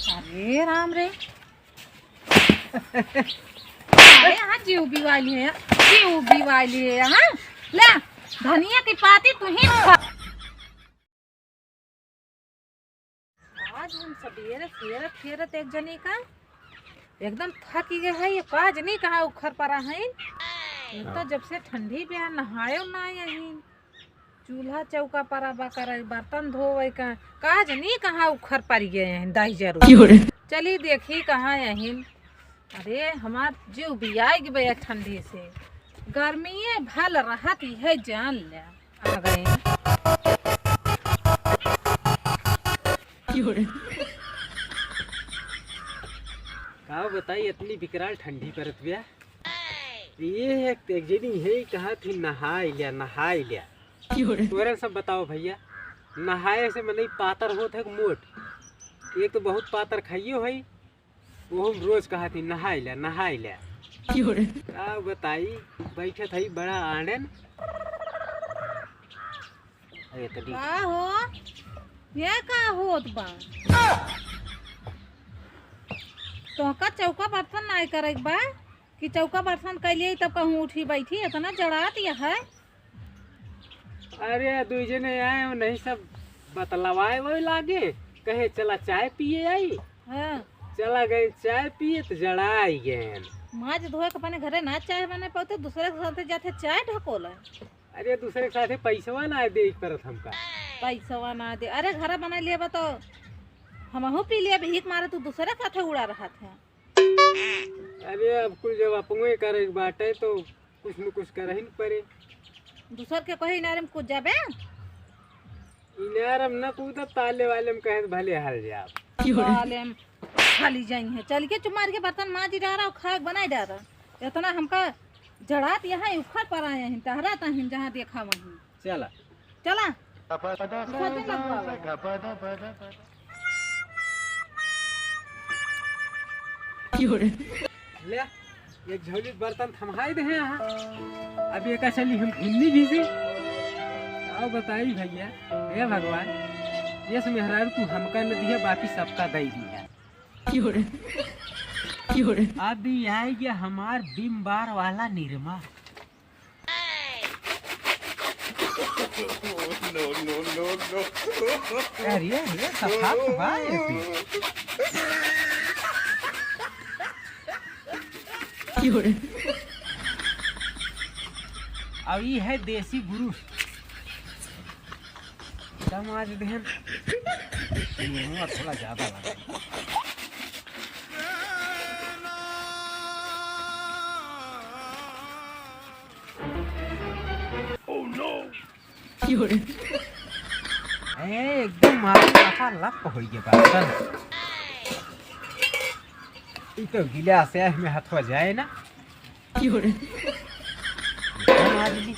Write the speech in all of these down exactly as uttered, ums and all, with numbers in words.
अरे राम रे। अरे हाँ, जीव बिवाइली है, जीव बिवाइली है, हाँ? ले, धनिया की पाती तू ही खा। आज हम सबेरे फेरत फेरत एक जनी का एकदम थक गए है, ये का जनी कहाँ उखर परा है। ये तो जब से ठंडी पे नहायो ना आई, चूल्हा चौका परा बा करे, बर्तन धोवे का, का जनी कहाँ उखर पड़ गए हैं दाई जरूर। चली देखी कहाँ यहीं। अरे हमार जीव बियाई गए बे ठंडी से, गर्मिये भल रहत है जान ले। आ गए। का बताई, इतनी विकराल ठंडी परत बिया। ये एक, एक जनी है, कहा थी, "नहाई लिया, नहाई लिया।" तोरे सब बताओ भैया, नहाए से मनई पातर होत है कि मोट? एक तो बहुत पातर खाइयो है, वो हम रोज कहा थी, "नहाई लिया, नहाई लिया।" का बताई, बैठे थे बड़ा आनंद। अरे तो देख। का हो? ये का होत बा? तोहका चौका बर्तन नाय करे के बा कि चौका बर्तन कैलिए तब कहूँ उठी बैठी, इतना जड़ात यह है। अरे दुई जने आए हो, नहीं सब बतलवाए वो लागे, कहे चला चाय पिए आई। हाँ। चला गए चाय पिए तो जड़ाई गए। माज धोए के अपने घरे ना चाय बने पाते, दूसरे के साथे जाते चाय ढकोला। अरे दूसरे के साथे पैसवा ना दे परत हमका। पैसवा ना दे, अरे घरा बना लेबा तो हमहू पी लेब, भीख मारे तू दूसरे के साथे उड़ा रहत है। अरे अब कुल जब अपने करे के बाटे तो कुछ न कुछ करही न पड़े। दूसर के कहे इनारे में कूद जाबे? इनारे में न कूदब, ताले वाले में कहे तो भले हल जाब। ताले में हली जाई है। चल के चुप मार के बर्तन माजी डारा और खाए बनाई डारा। इतना हमका जड़ात यहाँ उखड़ पर आए हैं, टहरा ताहिन जहाँ देखा वहीं। चला। चला। खोजे लगवा। ले, एक झोली बर्तन थम्हाई दे हैं यहाँ। अब एका चली हम घूमनी भी से। आओ बताई भैया, हे भगवान, ये से मेहरारू तू हमका न दिया, बाकी सबका दे दी है। अब ये आई गया हमार बिम्बार वाला निरमा। No, no, no, no। अरे, अरे, सफा तो बा ये भी। अब ये है देसी बुरुश। तब आज देहन, ये हुआ थोड़ा ज्यादा लगा। ए, एकदम मारी माथा लप होइ गया बा। ई तो गिलास है, में हथवा जाए ना। एकदम मारी।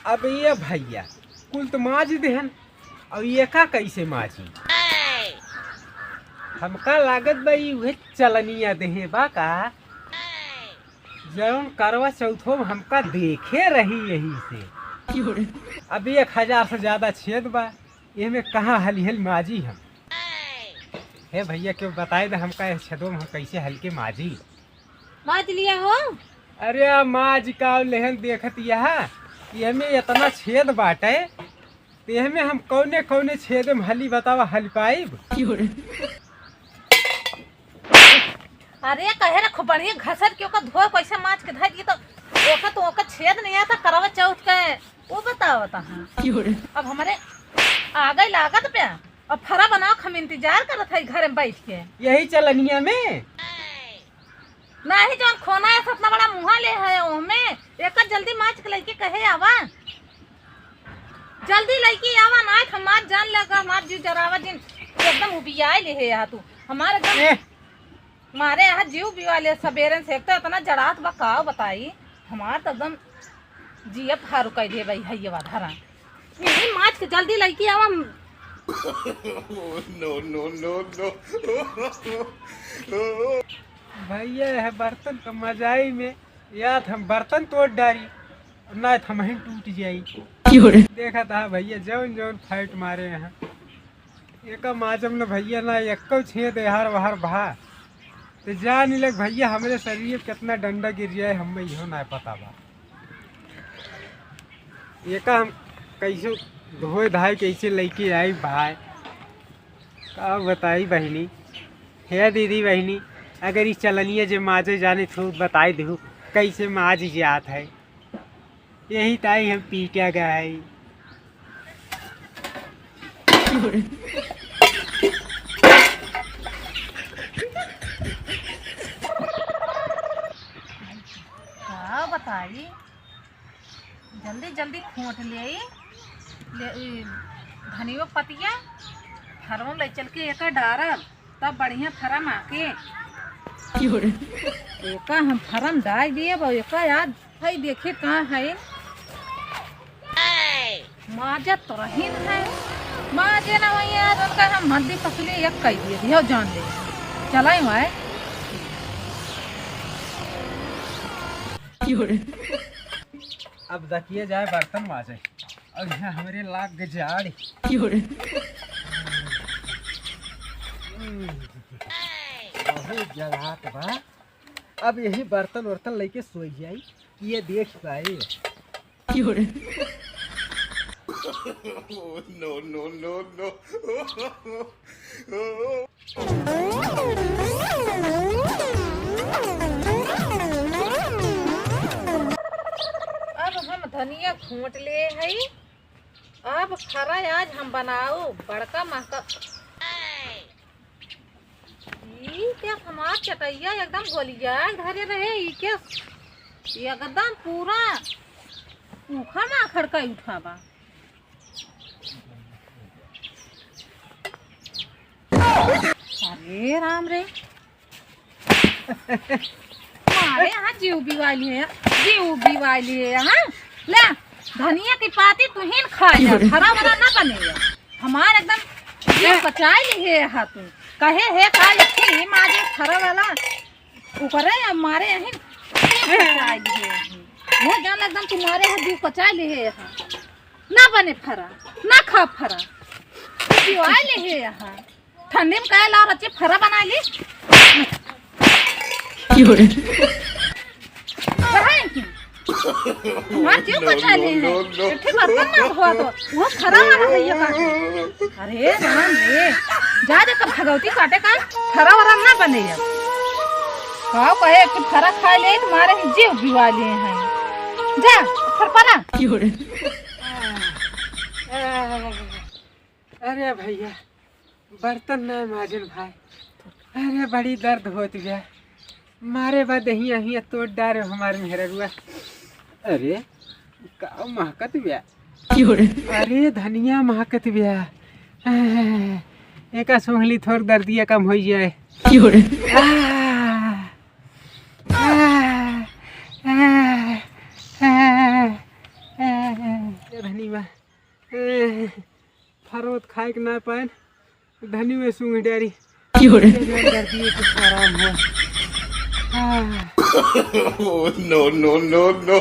अब ये भैया, कुल तो माज देहन, अब ये का कैसे माजी? हमका लागत बा, ई उहे चलनिया देहे बा का? जौन करवा चौथो में हमका देखे रही यही से। अब एक हजार से ज्यादा छेद बा, एमे कहाँ हली हल माजी हम? हे भैया, केहू बताए दे हमका, इस छेदो में हम कैसे हल के माजी? माज लिया हो? अरे आ माज का लेहन देखत यह, एमे इतना छेद बाटे, ते एमे हम कौने कौने छेद में हली बतावा, हल पाइब? अरे कहे रे खूब बढ़िया घसर के ओकर धोए कैसे माज के धर दिए तो ओकर तो ओकर छेद नहीं आता करवा चौथ के, वो बतावा तहाँ। अब हमरे आगे लागत पे अब फरा बनाओ, हम इंतजार करत है घर में बैठ के। यही चलनिया में? नाही, जौन खोना है, इतना बड़ा मुँहा ले है, ओहमे एक जल्दी माज के लइके कहे आवा, जल्दी लइके आवा, ना हमार जान लगा, हमार जीव जरावा जिन, एकदम उबियाए ले है यहाँ तू, हमार एकदम ए! मारे यहाँ जीव बिवाले सबेरन से, एक तो इतना जड़ात बा, का बताई, हमार तो एकदम जिया फारू कइ दे भाई, है ये बात हरा। यही माज के जल्दी लइके आवा। No, no, no, no। भैया, यह बर्तन का मजाई में याद हम बर्तन तोड़ डारी। ना, थमहिन टूट जाई। क्यों रे? देखा था भैया, जौन जौन फाइट मारे हैं, एका माजम न भैया ना, एक्को छेद एहर वहर भा। ते जान लग भैया, हमरे शरीर में कितना डंडा गिर जाए, हमें इहो ना पता बा। एका हम कैसे धोए धाए, कैसे लेके आई भाई, का बताई बहिनी। हे दीदी बहिनी, अगर ई चलनिया जे माजे जाने तो बताई देहु, कैसे माज जात है। यही ताई हम पीटा गए। का बताई, जल्दी जल्दी खोट ले, ले ई धनियो पतिया, फरवन ले चल के एकर डारब, तब बढ़िया फरम आके। एका हम फरम डाल दिए, अब एका याद है, देखी कहाँ है। माजा तो रहीन है, माजे ना वही यार, उनका हम हड्डी पसली एक कह दिए, दियो जान ले। चलाई हुआ है। अब दकिए जाए बर्तन माजे, और यहाँ हमरे लाग जाड़। बहुत जगह बा। अब यही बर्तन वर्तन लेके सोई जाई, ये देख पाए। No, no, no, no। अब हम धनिया खोट ले हई। अब खरा आज हम बनाऊ बड़का महका। ई क्या हमार चटैया एकदम गोलिया धरे रहे, ई क्या एकदम पूरा उखड़ माखड़ का उठा बा। अरे राम रे, मारे यहाँ जीव बिवाली है, जीव बिवाली है यहाँ। ले, धनिया की पाती तुहिन खा जा, हरा भरा ना बने है। हमार एकदम जीव बचाई ली है यहाँ तू। कहे है का यक्की माजे हरा वाला, ऊपरे या मारे यहीं जीव बचाई ली है। वो जान एकदम तुम्हारे यहाँ जीव बचाई ली है यहाँ। ना बने फरा, ना खा फरा। जीव आए ली है यहाँ। ठंडी में काहे ला बच्चे फरा बना ली? काहे की? हमार जीव बचा ले हैं। एक ठे बर्तन ना धोआ तो, वो फरा वाला भैया का। अरे राम रे, जा जा तब भगवती काटे का फरा वरा ना बने यार। का कहे एक ठे फरा खा ले तो मारे ही जीव बिवा ले हैं। जा, फर परा। अरे भैया, बर्तन ना माजन भाई। अरे बड़ी दर्द होत बा। मारे बा दहिया हिया तोड़ डारे हमार मेहररुआ। अरे का महकत बा। अरे धनिया महकत बा। आह, एका सूंघली थोर दर्दिया कम होइ जाए। आह, आह, आह, आह, आह। ए धनी बा। ए, फरवत खाए के ना पाएन, धनी में सूंघ डारी। क्यों रे? ये जान कर दिए कुछ आराम हुआ। आह। No, no, no, no।